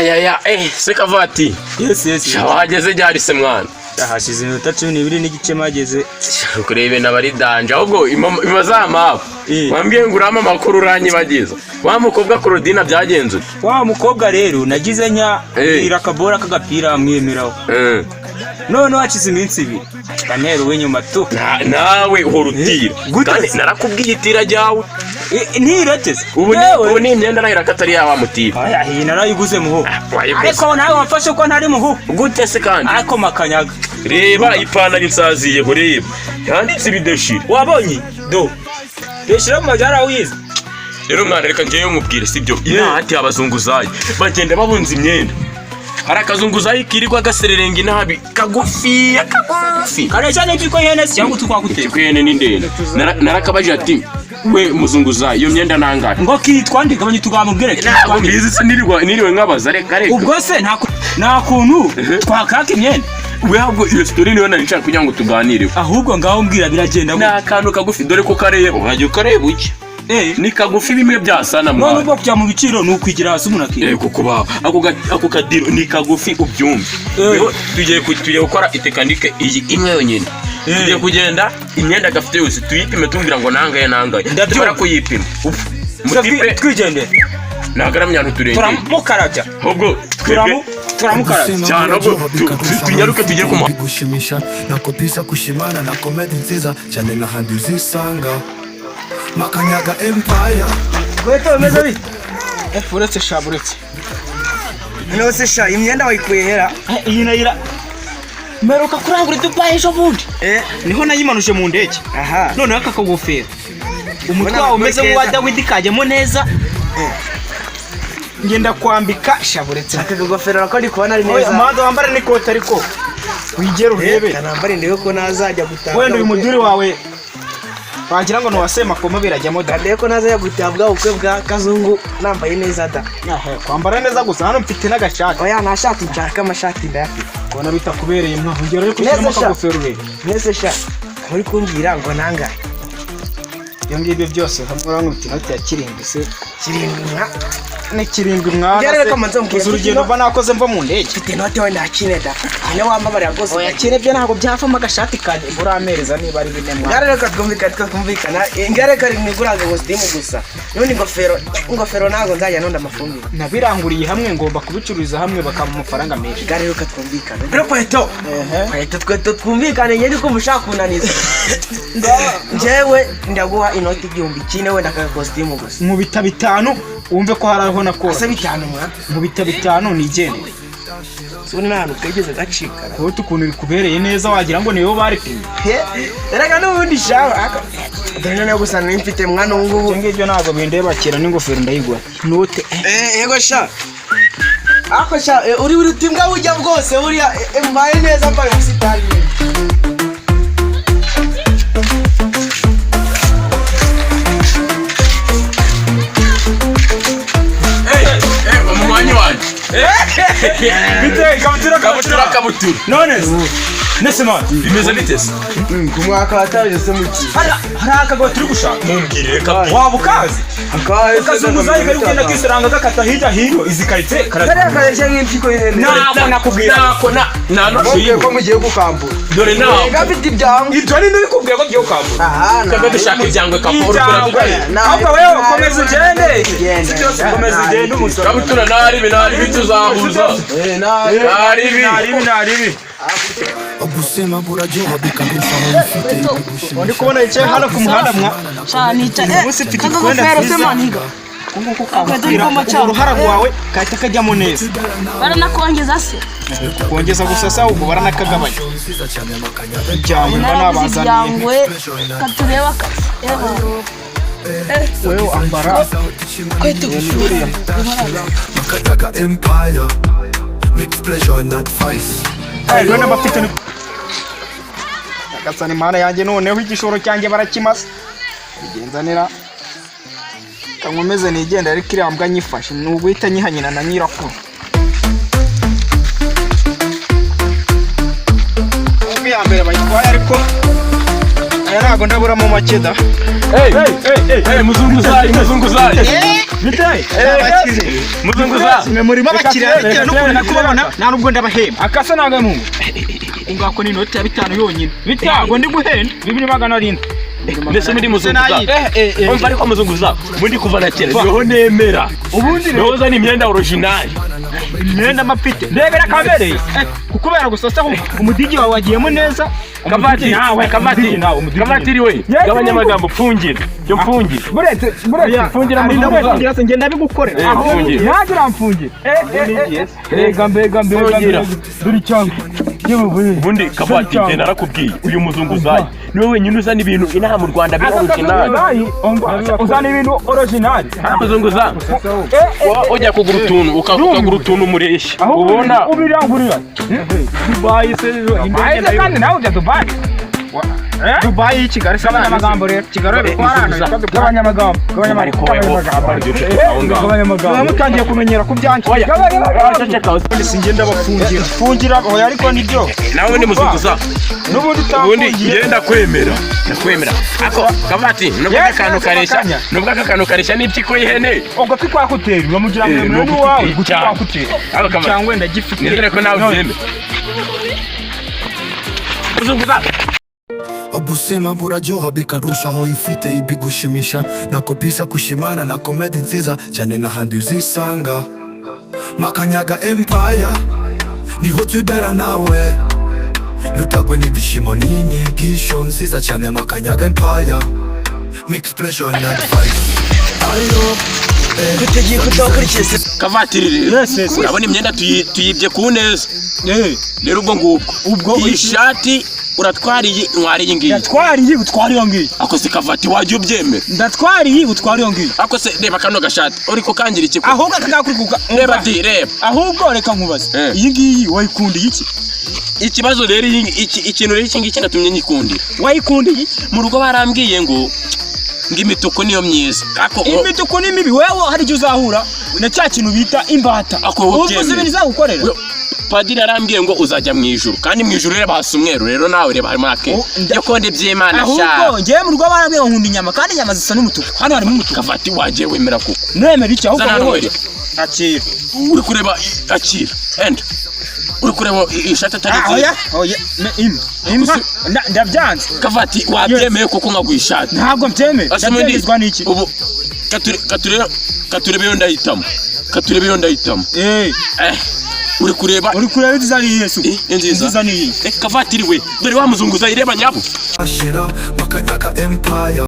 Ya, se kavati. Yes. Wageze ryari se mwana? Hashize iminota 12 n'igice mageze. Kureba ibintu aba ari danger, ahubwo imazamapu. Wambwiye ngo urame amakuru, uranyibagiza. Wa mukobwa Claudine byagenze ute? Wa mukobwa rero nagize nya ira akabora k'agapira mwemeraho. Noneho hashize iminsi 2 kantera uw'inyuma tu. Nawe uhora utira. Gute? Kandi narakubwiye itira ryawe. Ntirateze. Ubu ni imyenda arahira ko atari yawa mutira. Oya, iyi narayiguze muhu. Wayiguze. Ariko nawe wamfashe ko ntari muhu. Gute se kandi? Ariko makanyaga. Reba ipantaro insaziyeho, reba yanditse ibideshire. Wabonye do deshira mu majyara wize. Rero mwana, reka ngewe nkubwire, sibyo? Inaha abazunguzayi bagenda babunza imyenda. Hari akazunguzayi kirirwa gasererenga inabi, kagufiya kagufi. Kareshya n'ipiko y'ihene se cyangwa utwagutera? Ikikwene ni ndende. Narakabajije ati: "We muzunguzayi, iyo myenda nangahe?" Ngo kitwa nde? Gabanya utugambo, ubwire Ntabwo kitwa nde? mbizi se, niriwe nkabaza, reka reka. Ubwo se nta kuntu twakaka imyenda? We, ahubwo iyo story niyo nari nshaka kugira ngo tuganireho. Ahubwo ngaho mbwira, biragenda Ni gute? akantu kagufi, dore ko kareba, urajya ukareba uke. Ni kagufi bimwe byasana None mwana. ubwo kujya mu biciro ni ukwigira hasi umuntu akiga. Yego, kuba ako kadiro ni kagufi, ubyumve. Rero tugiye gukora itekanike iyi imwe yonyine. Tugiye kugenda imyenda gafite yose tuyipime, tumbwira ngo nangaye nangaye. Ndabyumva. Tumara kuyipima, mutipe Twigendere. Ntago aramenya turengeye. Turamukarabya. Ahubwo twebwe Turamukarabya. Cyane, ahubwo tunyaruke tujye ku ma Gushimisha na kopisa kushimana na comedy nziza cyane n'ahandi uzisanga, Makanyaga Empire. Kweto, bimeze bite? Uretse sha, buretse. None se sha, imyenda wayikuye hera? Iyi nayira mperuka kurangura i Dubai ejo bundi. Niho nayimanuje mu ndege. Noneho aka kagofero, umutwe Ubona wawe umeze keza. nk'uwa Dawidi, kajyamo neza, ngenda kwambika sha, buretse. Aka kagofero nako ndi kubona ari Oya, neza. manza wambare n'ikote, ariko wigere urebe. Kanambare ndebe ko nazajya gutaha. Wenda uyu muduri wawe wagira ngo ni uwa Semakoma, birajyamo da. Ndebe ko nazajya gutaha bwa bukwe bwa Kazungu nambaye neza da. Ahe, kwambara neza gusa, hano mfite n'agashati. Oya, nta shati nshaka, amashati ndayafite. Kubona bitakubereye mwa, ongera uri Neza gushyiramo sha. akagofero urebe. Mwese sha, muri kumbwira ngo nangahe? Ibyo ngibyo byose hamwe urankubita inoti ya kirindwi se? Kirindwi nka? Ni kirindwi mwana. Njye Se reka manze mubwire. uzi urugendo mva nakoze mva mu ndege? Mfite inote, wenda hakine da, niyo wambabarira rwose. Oya, kire byo ntabwo byavamo, agashati kanjye urampereza niba ari bine mwana. Ngare reka twumvikane, twumvikana. Ngare reka niguranga kositimu gusa, n'ubundi ingofero ntabwo nzajya nonda amafumbire. Nabiranguriye hamwe, ngomba kubicururiza hamwe bakampa amafaranga menshi. Ngare reka twumvikane rero, kweto kweto kweto, twumvikane. Njye ndi kumva ushaka kunaniza. Njyewe ndaguha inoti 1000, wenda aka kositimu gusa. Nkubita 5 wumve ko hari aho nakora. Ese 5 mwa? Nkubita 5 nigendere. Ubundi nta hantu kageze gacika. Kote ukuntu bikubereye neza, wagira ngo niwe baripimye. Erega n'ubundi shawe, dore noneho gusa nari mfite mwana ubu ngubu. Ibyo ngibyo ntabwo bindeba, kera n'ingofero ndayigura note. Yego sha, ako sha, uri utimbwa bujya bwose buriya, mbaye neza, mbaye umusitari. Umunywanyi wanjye. Bite, kabutura? Kabutura, kabutura. None se nese man? Bimeze bite se? Ku mwaka wataje se muki? Hari akagabo turi gushaka. Mumbwire reka. Waba ukazi? Akazunguzayi kari kugenda kisiranga gakata hirya hino izi karitsiye. Kariya kareshya nk'impyiko y'ihene. Ntabwo nakubwira. Nako na nta Mubwiye ko mugiye gukambura? Dore nawe. Gafite ibyangwe. Ibyo ni bikubwiye ko tugiye gukambura? Aha. Twebwe dushaka ibyangwe, kaporo. Ibyangwe. Ahubwo wewe komeza ugende. Komeza ugende umusore. Kabutura, naribi naribi, tuzahuza naribi. Naribi naribi. Ubuzima buraryoha bikagusaba bifite. Ndi kubona yicaye hano ku muhanda mwa. Sha, nicaye. Uyu munsi mfite Aka utwenda kagofero se twiza. maniga? Nguko kagupira, uruhara rwawe kahita kajyamo neza. Baranakongeza se? Kongeza gusa sa, ubwo baranakagabanya. Ibyangwe mba Narabuze. nabazaniye. Ibyangwe katureba akazi. Wewe ambara. Kwetu. Makanyaga Empire, mix pleasure and advice. None bafite ni Nyagasani Mana yanjye, noneho igishoro cyanjye barakimaze, bigenzanira kankomeze nigenda, ariko iriya mbwa nyifashe ni uguhita nyiha nyina na nyirakuru. Imbwa ya mbere bayitwaye, ariko aya ntabwo ndaburamo make da. Hey, muzunguzayi, muzunguzayi. Bite? Muzunguza. Mwe murimo abakiriya bitewe n'ukuntu ndi kubabona, nta nubwo ndabahemba. Akasa ntabwo mu ngako ni inoti ya 5 yonyine. Ntabwo ndi guhenda. 2700. Mbese muri muzunguza. Umva ariko muzunguza, muri kuva na kera niho nemera. Ubundi rero Niho uzana imyenda original. Imyenda mapite. Ndebera kabereye. Kukubera gusa se ahubwo umudigi wawe wagiyemo neza. Kavatiri nawe, kavatiri nawe, umudigi. Kavatiri we, Yes, gabanya amagambo, pfungira. Cyo pfungira. Buretse, buretse, Fungira muzunguza. Fungira se, ngenda bigukorera. Fungira. Nanjye uramfungira. Mbega, mbega, mbega, Fungira. mbega. Dore icyangwe. Yewe we. Ubundi kavatiri njye narakubwiye, uyu muzunguzayi niwe wenyine uzana ibintu inaha mu Rwanda biri original. Uzana ibintu original. Muzunguza, ujya kugura utuntu, ukagura utuntu mureshya. Ubona Ubirangurira. Dubai se, indege kandi nawe ujya Dubai. Dubai y'i Kigali se amagambo rero. Kigali gabanya amagambo. Gabanya ariko wewe aho ngaho. Gabanya amagambo. Mutangiye kumenyera ku byanjye. Oya. Gabanya. Ceceka. Sinjye ndabafungira. Fungira oya, ariko nibyo. Nawe ni muzunguza. N'ubundi Ubundi utamfungiye. njye ndakwemera. Ndakwemera. Ako kavati nubwo Yes, aka kantu yes, kareshya. bakanya. Nubwo aka kantu kareshya n'impyiko y'ihene. Ugutwi kwa kuteri uramugira ngo Eh, ni ni ugutwi uwawe, ugutwi cyane. kwa kuteri. Ako kavati. Cyangwa ndagifite. Nizere ko nawe ubyemera. Muzunguza. Ubuzima buraryoha bikarushaho ifite ibigushimisha nakopisa kushimana na comedy nziza cyane n'ahandi uzisanga. Makanyaga Empire niho tubera, nawe nutagwe n'ibyishimo n'inyigisho nziza cyane. Makanyaga Empire, mix pleasure and advice ayo. Kutegiye kutakurikiye se. Kavatiri rero. Yes. Urabona imyenda tuyibye ku neza. Rero ubwo ngubwo. Ubwo iyi shati uratwara iyi, ntwara iyi ngiyi. Ndatwara iyi, utwara iyo ngiyi. Ako se kavati, wajya ubyemera. Ndatwara iyi, utwara iyo ngiyi. Ako se reba kano gashati uri kukangira iki ko? Ahubwo aka ngaka. Reba ati reba. Ahubwo reka nkubaze. Eh. Iyi ngiyi wayikundiye iki? Ikibazo rero iki ikintu rero iki ngiki natumye nyikundira. Wayikundiye iki? Mu rugo barambwiye ngo imituku niyo myiza. Ako Imituku ni mibi. Wewe hari igihe uzahura na cya kintu bita imbata. Ako wowe Ubu uzi ubyemeye. ibintu izagukorera. Padiri arambwiye ngo uzajya mu ijuru, kandi mu ijuru reba hasa umweru, rero nawe reba harimo ake. Oh, Yo konde by'Imana Ahubwo sha. njyewe mu rugo barambwiye ngo nkunda inyama, kandi inyama zisa n'umutuku. Hano harimo umutuku. Kavati, wagiye wemera kuko. Nemera iki ahubwo? Zana hano Wowe. wereke. Akira. Uri kureba akira. Enda. Uri kureba ishati atari Ah, nziza. oya, oya, impa. Impa. Ndabyanze. Kavati, wabyemeye kuko nkaguha ishati. Ntabwo mbyemeye. Ase ubundi, Ndabyemezwa n'iki? ubu katurebe iyo ndahitamo. Katurebe iyo ndahitamo. Eh, Eh, uri kureba uri kureba inziza ni iyihe se? Eh, inziza. Inziza ni iyihe? Eh, kavatiri we, dore wa muzunguza ireba nyabo. Ashira Makanyaga Empire.